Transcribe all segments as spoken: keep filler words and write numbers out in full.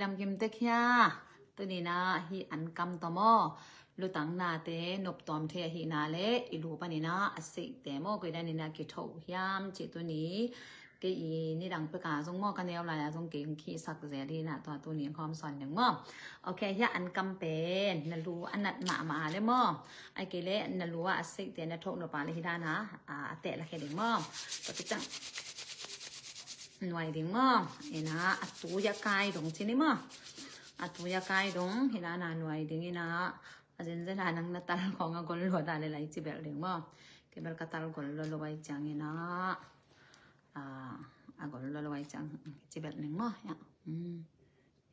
Lamkim tek hia. Tuni-in ah hih an kam tawh maw, lutang nate noptuam thei ahihna le i lu panin ah a seihte maw, koi dan in ah kithoh hiam cih tuni kei i nidang peka zong maw, ka neu lai-a zong kei hong khihsak zel hi-in ah, tua tuni hong hawmsawn ding maw. Ok, hia an kam pen na lu a nat mahmah le maw, ahih kei leh na lu ah a seihte na thoh nop a le hih dan a, a, a teh lakhia ding maw. Tua khit ciang nuai ding maw. In ah a tui a kai dong ci ni maw. A tui a kai dong hih dan a nuai ding in ah, a zenzen a nang na tal khawng a gol lua ta le lai ci belh ding maw. Kei bel ka tal gol lua lo ahih ciangin ah, a, a gol lua lo ahih ciang ci belh ding maw. Hia. Hmm.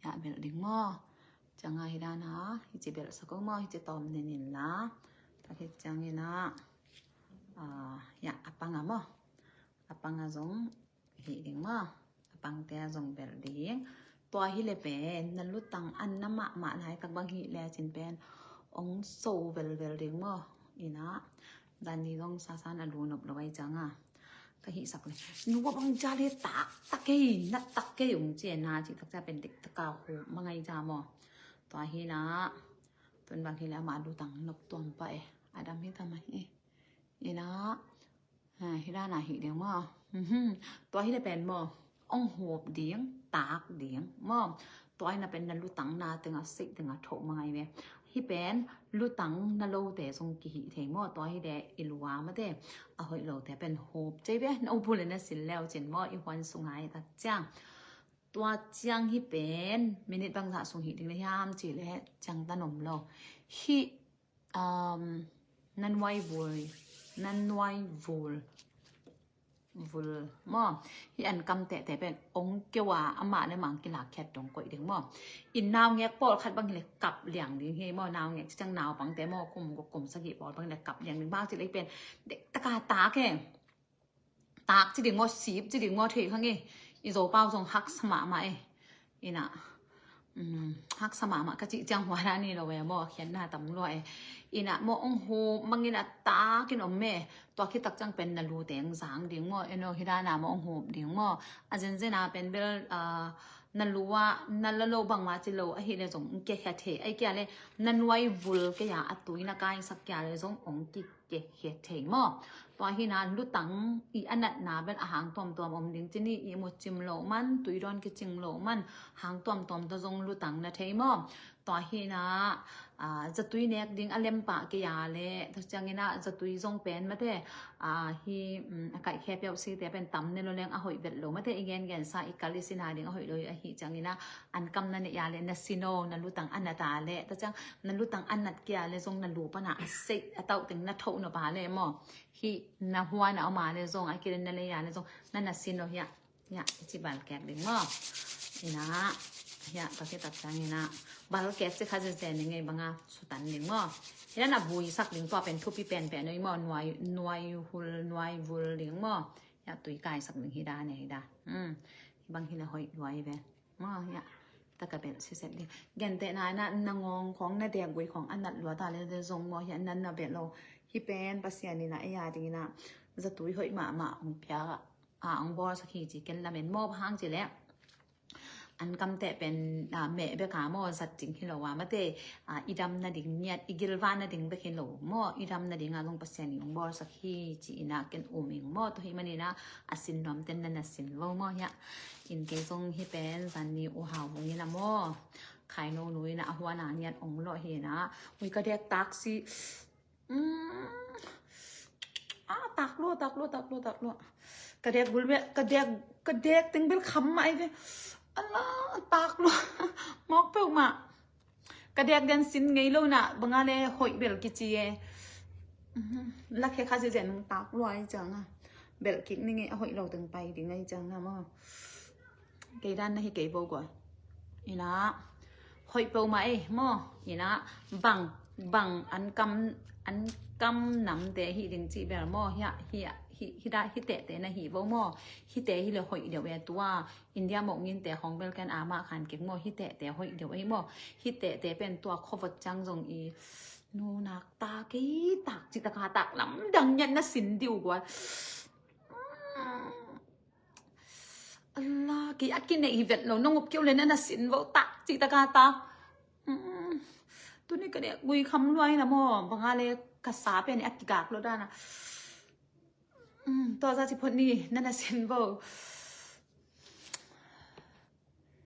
Hia belh ding maw. Ciang a hih dan a, hih ci belh sak o maw, hih ci tawm nen in la. Tua khit ciangin ah, a, hia, a pang a maw. A pang a zong hih ding maw. A pangte a zong belh ding. Tua hi le pen na lutang an na mahmah laitak bang hih le cin pen ong so velvel ding maw. In ah zan ni zong sasan a lu nop lo ahih ciang a, ka hihsak le, nu a bang ja le tak tak kei, nat tak kei ung ci e, na cih tak ciang pen dik tak a hu mangai ja maw. Tua hi-in ah tun bang hi le amah lutang noptuam pah e. A dam hi ta mah hi. In ah, ha, hih dan a hih ding maw. Mhm. Tua hi le pen maw, ong hup ding, tak ding maw. Tua hi-in ah pen na lutang na teng a seih teng a thoh mangai ve. Hih pen lutang na lote zong kihih thei maw. Tua hi le i lu a mate a hoih lote pen hup cei ve, na upu le na sin leu cin maw, i huan sung a i tak ciang. Tua ciang hih pen minute bangzah sung hih ding le hiam cih le ciang tan om lo. Hih, um, na nuai vul, na nuai vul, vul maw. Hih an kam tehte pen ong keu a, amah le amah ong kilak khiat dong koih ding maw. In naungek pawlkhat bang hi le kap liang ding hi maw. Naungek ci ciang naupangte maw, kum guk kum sagih pawl bang hi le kap liang ding. Bang ci le hih pen dik tak a tak e. Tak ci ding maw, sip ci ding maw, thei kha nge. I Zopau zong haksa mahmah e. In ah, um, haksa mahmah ka cih ciang hua dan hi lo e maw, khiatna tam lua e. In ah maw ong hup mang in ah tak in om e. Tua khit tak ciang pen na lu teng zang ding maw, eno hih dan a maw ong hup ding maw. A zenzen a pen bel, ah, na lu ah na la lo bangmah ci lo ahih le zong ong kiakhia thei. Ahih kei a le na nuai vul kei a, a tui na kaisak kei a le zong ong ki kiakhia thei maw. Tua hi-in ah lutang i a natna bel a hang tuamtuam om ding ci ni, ihmu cim loh man, tui dawn kicing loh man, hang tuamtuam tawh zong lutang na thei maw. Tua hi-in ah, a, zatui nek ding a lem pah kei a le, tua ciangin ah zatui zong pen mate, a, hih, um, a kaihkhia peuh site pen tam ne lo leng a hoih vet lo mate, i gengensa i kal i sin a ding a hoih lo ahih ciangin ah an kam na neih a le na sin o, na lutang a nat a le, tua ciang na lutang a nat kei a le zong na lu pan a a seih a tauh teng na thoh nop a le maw, hih na huan a om a le zong, ahih kei le na lei a le zong, na na sin o hia. Hia, i ci balkek ding maw. In ah, hia, tua khit tak ciangin ah balkek ci kha zenzen ning ei bang a sutan ding maw. Hia na vuisak ding, tua pen thupi penpen o i maw, nuai, nuai hul, nuai vul ding maw. Hia, tui kaisak ding hih dan e, hih dan. Hmm. Hih bang hi le hoih lua hi ve. Maw, hia. Taka belh siset ding. Gentehna in ah na ngawng khawng, na dekgui khawng a nat lua ta le zong maw, hia na na belh lo. Hih pen Pasian in ah ei a dingin ah zatui hoih mahmah hong pia a, hong bawlsak hi ci ken lamen maw, bang hang ci le an kam teh pen, a, meh bek a maw, zat ding hi lo a mate, a, i dam nading ngiat, i gilvah nading bek hi lo maw, i dam nading a zong Pasian in hong bawlsak hi ci-in ah ken um ing maw. Tua hih manin ah a sin nuamten na na sin vo maw hia. In kei zong hih pen zan ni U Hau Vung in ah maw, Khai No nu in ah a huan a ngiat ong lawh hi-in ah, ui ka dek tak si. Mm. Ah, tak lua, tak lua, tak lua, tak lua. Ka dek bul bel, ka dek, ka dek teng bel kham mah hi ve. Ala, tak lua. Mawk peuhmah. Ka dek den sin ngei lo in ah, bang a le hoih bel kici e. Mhm. Lakhia kha zenzen, tak lua ahih ciang a, belh kik ning e, a hoih lo teng pai ding ahih ciang a maw. Kei dan na hi kei vo gua. In ah, hoih peuhmah ei maw. In ah, bang, bang an kam, an kam namte hih ding cih bel maw. Hia, hia, hih, hih da, hih tehte na hi vo maw. Hihte hi le hoih deuh e tua. India mawk nginte khawng bel ken a mah khan kik maw. Hih tehte hoih deuh ei maw. Hih tehte pen tua khuavot ciang zong i nu nak ta kei tak cih tak a, tak lamdang ngiat na sin diu gua. Ala, kei a kineih hi vet lo, nong up keu le na na sin vo, tak Cih taka ta. Tuni ka dek gui kham luai na maw, banga le ka sa pen a kigak lo dana. Tua za ci phot ni, nana sin bo.